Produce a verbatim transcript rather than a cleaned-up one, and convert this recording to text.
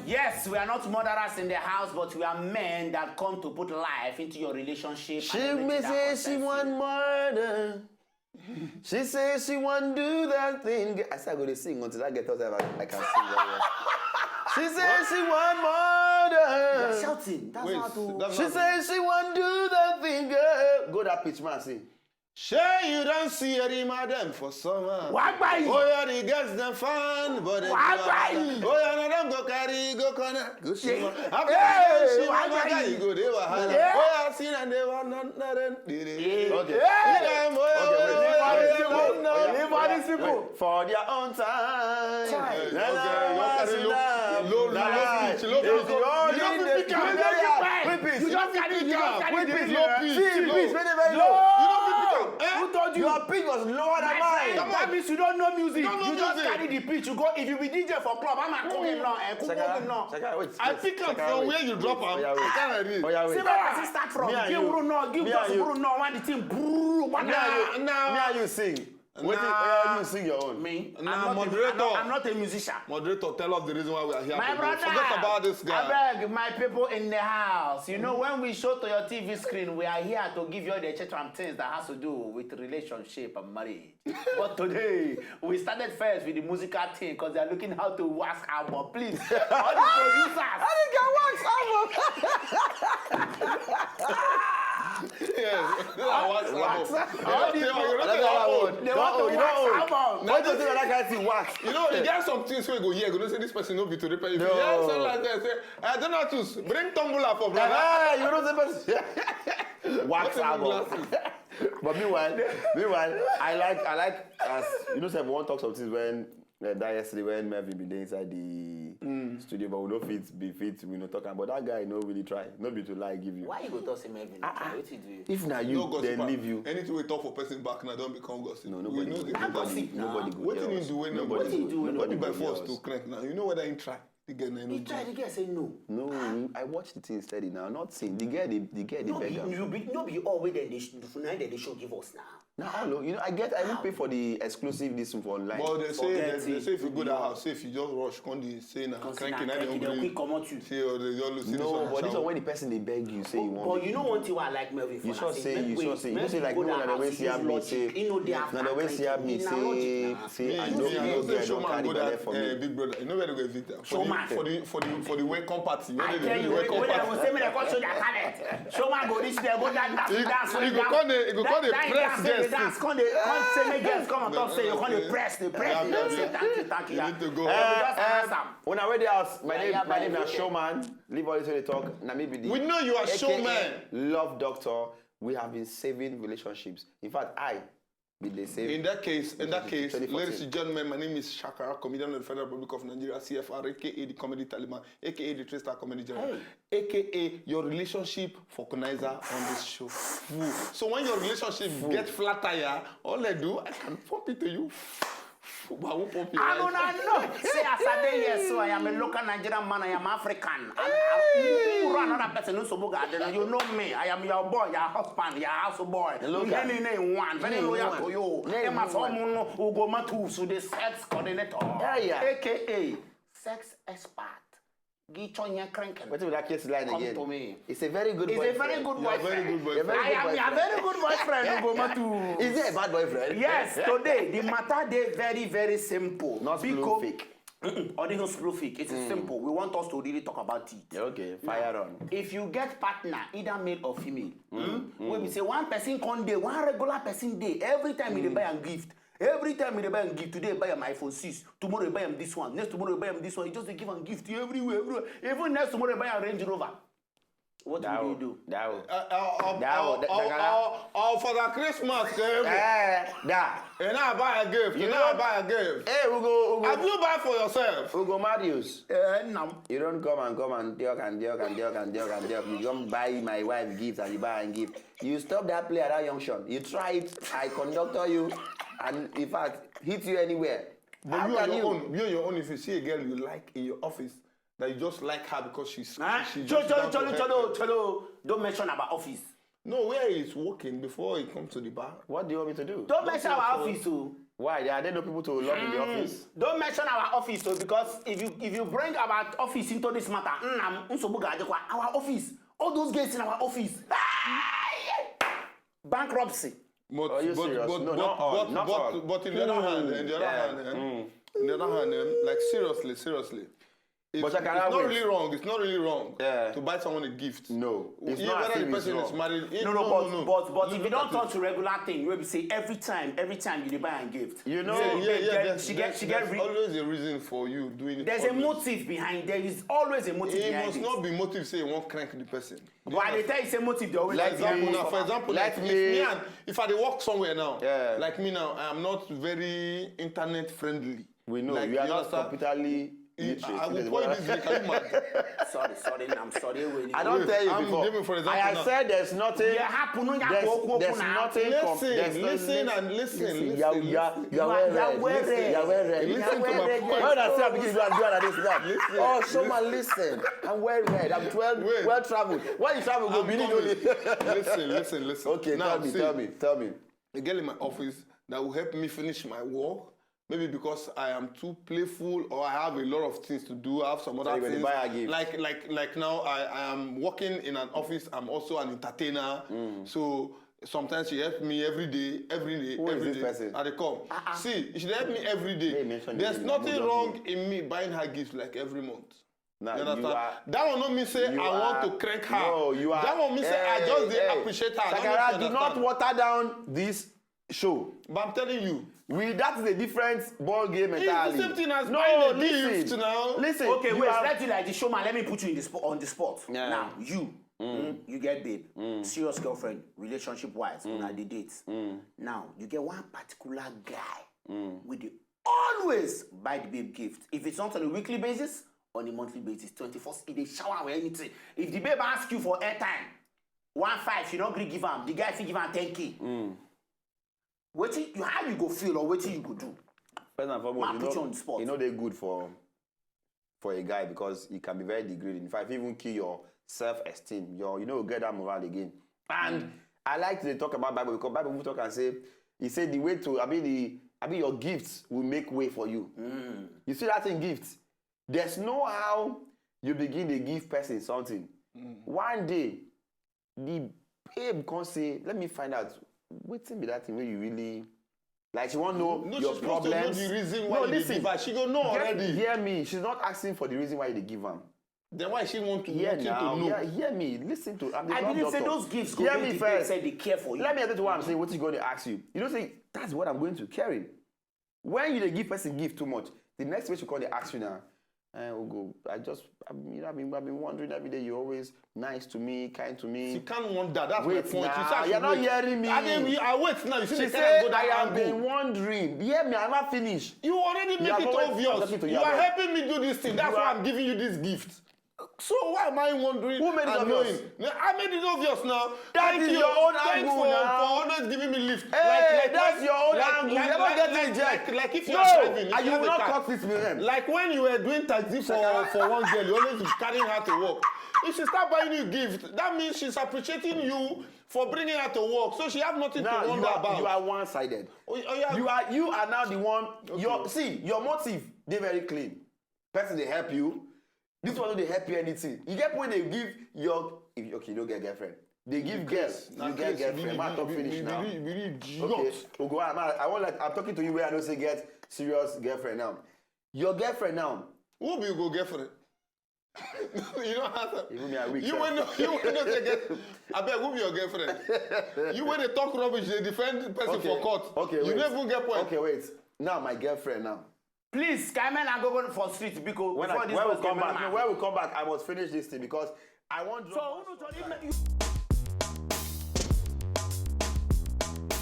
Yes, we are not murderers in the house, but we are men that come to put life into your relationship. She may say she want murder. She say she want do that thing. I said I go to sing until I get out. I, I can sing very well. She say she want murder. Shouting. That's Wait, how to. that's She not- say she want do that thing, girl. Go that pitch, man. See. Shey you don see Erima dem for summer? Wagbayi. Oh yeah, the girls dem fine, but they Wagbayi. Oh yeah, no dem go carry go corner. Go see one. After Hey, you see one Wagbayi. matter, you go dey wahala. Yeah. Oh yeah, see na dey one na na dem dey dey. Yeah. Okay. Yeah. Yeah, boy, Okay, wait, yeah, wait, yeah, wait, yeah, Leave all these people. For their own time. Time. Let's Okay, go you carry sit low- down. low- low Nice. pitch, low It's pitch. your You don't thing. fit pick am. Yeah, yeah. Wait, Wait, you please. just carry, you just carry Wait, the low pitch, See, low. please, wait, wait, No. low. You don't fit pick am. Eh? Who told you? Your pitch was lower than My friend, mine. that means you don't know music. You don't know You just music. Carry the pitch. You go if you be D J for club. I'm a cooking now. Eh, cook, Saka, cooking now. Saka, wait. I wait, pick am Saka, from wait, where you wait, drop am. Oya, I wait. can't read. Oya, wait. See where person start from. Me and Give you. Bruno, give Me us and you. Bruno. When the thing Bruno, Me and you, me and you sing. Wait, Nah. Oya, you sing your own. Me, Nah, I'm, not a, moderator. I'm, not, I'm not a musician. Moderator, tell us the reason why we are here. My Today. brother, Forget about this guy. I beg my people in the house. You know, when we show to your T V screen, we are here to give you all the chat and things that has to do with relationship and marriage. But today, we started first with the musical thing because they are looking how to wax album. Please, all the producers. I think I wax album. Yes. Wax, wax. All the You don't tell- you don't That's tell our how own. old. They want to You wax don't own. album. Why do you think that kind of thing wax? You know, you get some things wey go here. You know, say this person no be today. If you No. hear something like that, say, I don't know to bring tumbler for brother. Ah, you know the person. Wax What album. Glasses? But meanwhile, meanwhile, I like, I like as you know, say we wan talk some things when uh, that yesterday when Melvin been there inside the studio, but we no fit be fit, we no talk am. But that guy no really try, no be to lie give you. Why you go talk say Melvin? What you do? If na you, No gossip. then leave you. Anything we talk for person back now don't become gossip. No, We nobody, know the nobody, Gossip now. Nobody go Wetin tell he us. do when Nobody nobody go- Wetin he do when nobody He by go force tell to us. crank now. You know whether he try. The girl na He tried. The girl say no. No, I watched the thing steady now. Not seen. The girl, the, the girl, the No be, beggar. no be, no be all wey dem dey sh- na dem dey show give us now. Now, hello, you know, I get, I even pay for the exclusive this one for online. But they say Forget they, they it. say if you go that house, say if you just rush, come dey say na Come say cranking na na dey cranking, dem bring. Quick comot you. Say oh they just lose this No, one. but this Shower. One when the person they beg you, say you want. But you know one thing wey I like Melvin for You na sure say say, make you we- sure say, you know make say we like go no that one the way house, see use am me logic. say, E no dey na the way see am me cranking, e na logic say, na. say Me, I me, know I know you say get no showman carry go belle that for uh, me. Big Brother. You know where they go visit am? For Showman. the for the for the for the welcome party. Where I they tell do you, the when welcome when I party. go say me dey come show their talent. Showman go reach there, go that dance, dance, He go come dey- he go come dey press guests. Dance, come dey come say make guests come and talk say you come dey press, dey press. Say thank you, thank you. You need to go. We just Eh, announce eh, am. Una wey dey house, my Yeah, name, yeah, my name na everything. Showman. Leave all this wey dey talk. Na me be the We know you are A K A Showman. Love Doctor. We have been saving relationships. In fact, I be the save. In that case, in that case, Twenty fourteen. Ladies and gentlemen, my name is Shakara, comedian of the Federal Republic of Nigeria, C F R, A K A the Comedy Taliban, A K A the Three Star Comedy General, A K A your relationship vulcanizer on this show. Fool. So when your relationship get flat tire, all I do, I can pump it to you. But I won't pump you. And Right? Una know say as I dey here so, I am a local Nigerian man, I am African. And I, you run another person who sobo garden. You know me. I am your boy, your husband, your house boy. Local. You hear me name one, very Name loyal one. to you. Name Emma one. Somuno, Ugoma Tusu, the sex coordinator, Yeah, yeah. A K A sex expert. Gichonye Krenken. Wetin be that case line Come again? To me. It's a very good It's a boyfriend. Very good You're a very boyfriend. Good boyfriend. You're a very I good am a boyfriend. Very good boyfriend, Ugoma Tusu. Is it a bad boyfriend? Yes, today the matter dey very, very simple. Not blue Because fake. Mm-mm, or they don't blue fake. It's simple. We want us to really talk about it. Okay, fire on. If you get partner, either male or female, hmm, wey be say one person come dey, one regular person dey. Every time you dey buy am gift. Every time you dey buy am gift. Today you buy am iPhone six. Tomorrow you buy am this one. Next tomorrow you buy am this one. You just dey give am gift everywhere, everywhere. Even next tomorrow you buy am Range Rover. What That will will, you do? that will. Uh, uh, uh, That will, that, uh, that, uh, uh, for the Christmas, eh? Eh, that. And I buy a gift. You And know- I buy a gift. Hey, we go, we Have go, you buy for yourself? we go, Marius. Eh, no. You don't come and come and talk and talk and talk and talk and talk. You come buy my wife gift and you buy and gift. You stop that play at that junction. You try it. I conductor you, and in fact, hit you anywhere. But How you on can your you? Own, you on your own. If you see a girl you like in your office that you just like her because she's Huh? she Cholo, just cholo, down cholo, to cholo, help. cholo. Don't mention about office. No, where he's working before he comes to the bar. What do you want me to do? Don't mention our office, oh. Why? There are there no people to love in the office? Don't mention our office though, because if you if you bring our office into this matter, mm, nsogbu ga-adịkwa. Our office, all those girls in our office. Bankruptcy. But, Are you but, serious? But, No, but, not all, but, not but, all. But in the other hand, in the other Yeah. hand, eh, in the other hand, eh, like seriously, seriously. It's, But it's Shakara, not wait. really wrong. It's not really wrong Yeah. to buy someone a gift. No, it's Yeah, not as whether if the it's person is wrong. married. No, it- no, but no, but but if you Look don't at turn it. to regular thing, you will be say every time, every time you dey buy a gift. You know, Say, Yeah, yeah, babe, yeah. then There's, she get there's, she get there's re- always a reason for you doing it. There's a always. Motive behind. There is always a motive It behind must it. Not be motive say you want crank the person. But I dey tell you say motive dey always Like get me- most Now, of for am. Example, Let like, me- if me and if I dey walk somewhere now, Yeah. Like me now, I am not very internet friendly. We know Like, you are you not understand? Completely It- literate. I will There's point one- this way. Can you imagine? Sorry, sorry, I'm sorry. Really. I don't tell you I'm before. giving, for example, I now. said there's nothing. Yeah, happen, no, There's, go, go, there's go now. nothing. com- Listen, there's no- listen, and listen, listen, listen, you are- you are- listen. you are You are- well you are read. well Listen, read. you are well read. Listen to my Listen. point. When I say I'm beginning to do like this now. Listen, Oh, listen. Shoma, listen. I'm well read. I'm well, Wait. well traveled. Why you travel go I'm Benin coming. only? Listen, listen, listen. Okay, Now, tell me, see, tell me, tell me. A girl in my office that will help me finish my work. Maybe because I am too playful or I have a lot of things to do, I have some other you gonna things. Buy her gift. Like like like now I, I am working in an office. I'm also an entertainer. So sometimes she helps me every day, every day, Who is every this day. person? At the come. See, she help me every day. Hey, mention the There's name. Nothing Don't wrong do in me buying her gifts like every month. Now, You you understand? are- That one not mean say you I want are- to crank her. No, you are- That one mean say I Hey, just dey hey, appreciate her. I don't Shakara, know if do you not understand. Water down this show. But I'm telling you, We, that is a different ball game it's entirely. The same thing as No, buying a listen, gift now. Listen, Okay, you wait. are- Let you like the Shoma. Let me put you in the spot on the spot. Yeah. Now you, mm, you get babe, serious girlfriend, relationship wise, una dey date. Now you get one particular guy wey dey always buy the babe gift. If it's not on a weekly basis, on a monthly basis, twenty-four, e dey shower with anything. If the babe ask you for airtime, one five, she no gree give am, the guy fit give am ten K. Wetin you, how you go feel or wetin you go do? First and foremost, Ma you put know, you on the spot. You know they good for for a guy because he can be very degrading. In fact, if you even kill your self-esteem, your you know get that moral again. And I like to talk about Bible because Bible talk and say he said the way to I mean the I mean your gifts will make way for you. You see that in gifts. There's no how you begin to give person something. One day, the babe can say, let me find out. Wetin be that thing where you really like she won't know No, your she's supposed to know problems. The reason why No, you dey listen. Give her. She go know Get- already. Hear me. She's not asking for the reason why they give am. Then why she want to Hear want him now. to know? Hear, hear me. Listen to. I'm the I love believe say doctor. Those gifts go Hear make me the first. Person say they care for you. Let me tell you what I'm saying. What is going to ask you? You don't say that's what I'm going to carry. When you dey give person gift too much, the next way she call they ask you now. Eh, Ogo, I just, I, you know, I've been, I've been wondering every day. You're always nice to me, kind to me. She can't want that. That's Wait my point. now, She said she you're not wait. hearing me. I didn't, I wait now. You see She the said, go I that have been angle. Wondering. Hear me, I'm not finished. You already You make have it already- obvious. I'm talking to you, You are Abeg. Helping me do this thing. That's You why are- I'm giving you this gift. So why am I wondering? Who made it and obvious? Knowing? No, I made it obvious now. That Thank is you. your own Thanks angle for, now. for always giving me lift. Hey, that's your own angle. You're not getting it yet. Like, like if No, you're driving, if and you you have will a not car, cut this with them. Like when you were doing taxi for, for one girl, you always carrying her to work. If she start buying you gift, that means she's appreciating you for bringing her to work. So she have nothing Now to you wonder are, about. You are one-sided. Oh, oh, yeah. You are you are now the one. Your see your motive. They very clean. Person they help you. This one no dey help you anything. You get when they give your if, okay, you don't get girlfriend. They give girls. Now, You get Chris, girlfriend. you Man, be- talk you finish be- now. you be- you be Okay, idiot. Ogo, I'm, I want like I'm talking to you where I don't say get serious girlfriend now. Your girlfriend now. Who be your girlfriend? You don't answer. Even me, I weak, You sir. When no, you when no say get. I beg, who be your girlfriend? You when they talk rubbish, they defend the person Okay, for court. Okay, You wait. Never get point. Okay, wait. Now my girlfriend now. Please, Kaimel and Gogo for street because When, before I, this when we boss come get back, mad. no, when we come back, I must finish this thing because I want. So, who know, Johnny, you